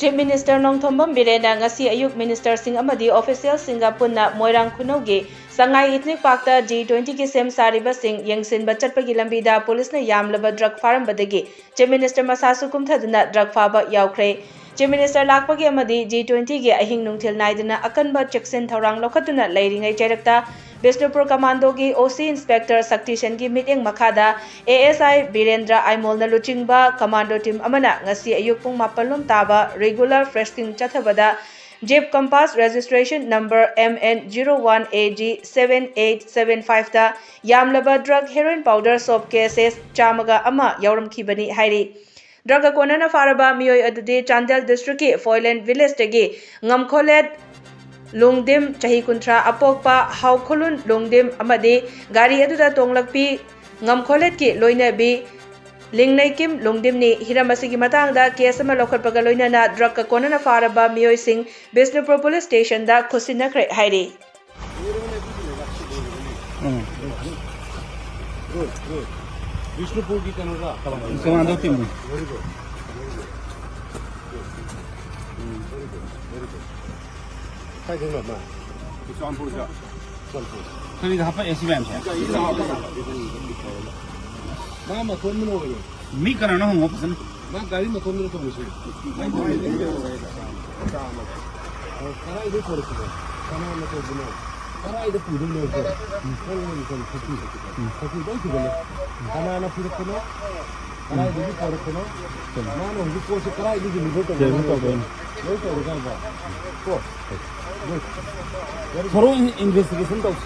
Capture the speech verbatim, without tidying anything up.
Chief Minister Nongthombam ꯕꯤꯔꯦꯟꯅ ꯉꯁꯤ ꯑꯌꯨꯛ ministerꯁꯤꯡ ꯑꯃꯗꯤ officialꯁꯤꯡꯒ ꯄꯨꯟꯅ ꯃꯣꯏꯔꯥꯡ ꯈꯨꯅꯧꯒꯤ ꯁꯉꯥꯏ Ethnic Parkꯇ G twentyꯒꯤ ꯁꯦꯝ ꯁꯥꯔꯤꯕꯁꯤꯡ ꯌꯦꯡꯁꯤꯟꯕ ꯆꯠꯄꯒꯤ ꯂꯝꯕꯤꯗ policeꯅ ꯌꯥꯝꯂꯕ drug ꯐꯥꯔꯝꯕꯗꯒꯤ Chief Minister ꯃꯁꯥꯁꯨ ꯀꯨꯝꯊꯗꯨꯅ drug ꯐꯥꯕ ꯌꯥꯎꯈ꯭ꯔꯦ꯫ Chief Minister ꯂꯥꯛꯄꯒꯤ ꯑꯃꯗꯤ G twentyꯒꯤ ꯑꯍꯤꯡ ꯅꯨꯡꯊꯤꯜ ꯅꯥꯏꯗꯅ ꯑꯀꯟꯕ ꯆꯦꯛꯁꯤꯟ ꯊꯧꯔꯥꯡ ꯂꯧꯈꯠꯇꯨꯅ ꯂꯩꯔꯤꯉꯩ ꯆꯩꯔꯛꯇ ꯕꯤꯁꯅꯨꯄꯨꯔ commandoꯒꯤ OC Inspector ꯁꯛꯇꯤꯁꯦꯟꯒꯤ ꯃꯤꯠꯌꯦꯡ ꯃꯈꯥꯗ ASI ꯕꯤꯔꯦꯟꯗ꯭ꯔ ꯑꯥꯏꯃꯣꯜꯅ ꯂꯨꯆꯤꯡꯕ commando team ꯑꯃꯅ ꯉꯁꯤ ꯑꯌꯨꯛ ꯄꯨꯡ ꯃꯥꯄꯜ ꯂꯣꯝ ꯇꯥꯕ regular fresking ꯆꯠꯊꯕꯗ Jeep Compass registration number M N zero one A G seven eight seven fiveꯇ ꯌꯥꯝꯂꯕ drug heroin powder soap cases ꯆꯥꯝꯃꯒ ꯑꯃ ꯌꯥꯎꯔꯝꯈꯤꯕꯅꯤ ꯍꯥꯏꯔꯤ꯫ Drugꯀ ꯀꯣꯟꯅꯅ ꯐꯥꯔꯕ ꯃꯤꯑꯣꯏ ꯑꯗꯨꯗꯤ ꯆꯥꯟꯗꯦꯜ districtꯀꯤ ꯐꯣꯏꯂꯦꯟ villageꯇꯒꯤ ꯉꯝꯈꯣꯂꯦꯠ ꯂꯣꯡꯗꯤꯝ, ꯆꯍꯤ ꯀꯨꯟꯊ꯭ꯔꯥ ꯑꯄꯣꯛꯄ ꯍꯥꯎꯈꯣꯂꯨꯟ ꯂꯣꯡꯗꯤꯝ ꯑꯃꯗꯤ ꯒꯥꯔꯤ ꯑꯗꯨꯗ ꯇꯣꯡꯂꯛꯄꯤ ꯉꯝꯈꯣꯂꯦꯠꯀꯤ ꯂꯣꯏꯅꯕꯤ ꯂꯤꯡꯅꯩꯀꯤꯝ ꯂꯣꯡꯗꯤꯝꯅꯤ꯫ ꯍꯤꯔꯝ ꯑꯁꯤꯒꯤ ꯃꯇꯥꯡꯗ case ꯑꯃ ꯂꯧꯈꯠꯄꯒ ꯂꯣꯏꯅꯅ drugꯀ ꯀꯣꯟꯅꯅ ꯐꯥꯔꯕ ꯃꯤꯑꯣꯏꯁꯤꯡ ꯕꯤꯁꯅꯨꯄꯨꯔ police stationꯗ ꯈꯨꯠꯁꯤꯟꯅꯈ꯭ꯔꯦ ꯍꯥꯏꯔꯤ꯫ ꯎꯝ꯫ ꯕꯤꯁꯅꯨꯄꯨꯔꯒꯤ ꯀꯩꯅꯣꯗ? Commando team꯫ Very good. ꯎꯝ꯫ Very good. Very good. ꯀꯥꯏꯗꯩꯅꯣ ꯃꯥ? ꯆꯨꯔꯆꯥꯟꯄꯨꯔꯗ꯫ ꯆꯨꯔꯆꯥꯟꯄꯨꯔ꯫ ꯀꯔꯤꯗ ꯍꯥꯄꯛꯑꯦ ꯁꯤ ꯃꯌꯥꯝꯁꯦ? ꯃꯥ ꯃꯇꯣꯟꯗ ꯂꯧꯔꯦ꯫ ꯃꯤ ꯀꯅꯥꯅꯣ ꯍꯪꯉꯣ ꯐꯖꯅ꯫ ꯃꯥ ꯒꯥꯔꯤ ꯃꯇꯣꯟꯗ ꯇꯧꯔꯤꯁꯦ꯫ ꯀꯗꯥꯏꯗꯩ ꯄꯣꯔꯛꯄꯅꯣ? ꯀꯅꯥꯅ ꯇꯧꯕꯅꯣ? ꯀꯗꯥꯏꯗ ꯄꯨꯗꯣꯏꯅꯣ ꯑꯩꯈꯣꯏ? ꯅꯪ ꯅꯪ ꯅꯪ ꯈꯣꯠꯄꯤ꯫ ꯈꯣꯠꯄꯤ ꯂꯣꯏ ꯊꯤꯒꯠꯂꯦ꯫ ꯀꯅꯥꯅ ꯄꯤꯔꯛꯄꯅꯣ? ꯀꯗꯥꯏꯗꯒꯤ ꯄꯣꯔꯛꯄꯅꯣ? ꯃꯥꯅ ꯍꯧꯖꯤꯛ ꯄꯣꯠꯁꯦ ꯀꯗꯥꯏꯗꯒꯤ deliver ꯇꯧꯕꯅꯣ? Deliver ꯇꯧꯕꯅꯣ꯫ ꯂꯣꯏ ꯇꯧꯔꯀꯥꯟꯗ꯫ ꯀꯣ? Thorough investigation ꯇꯧꯁꯤ꯫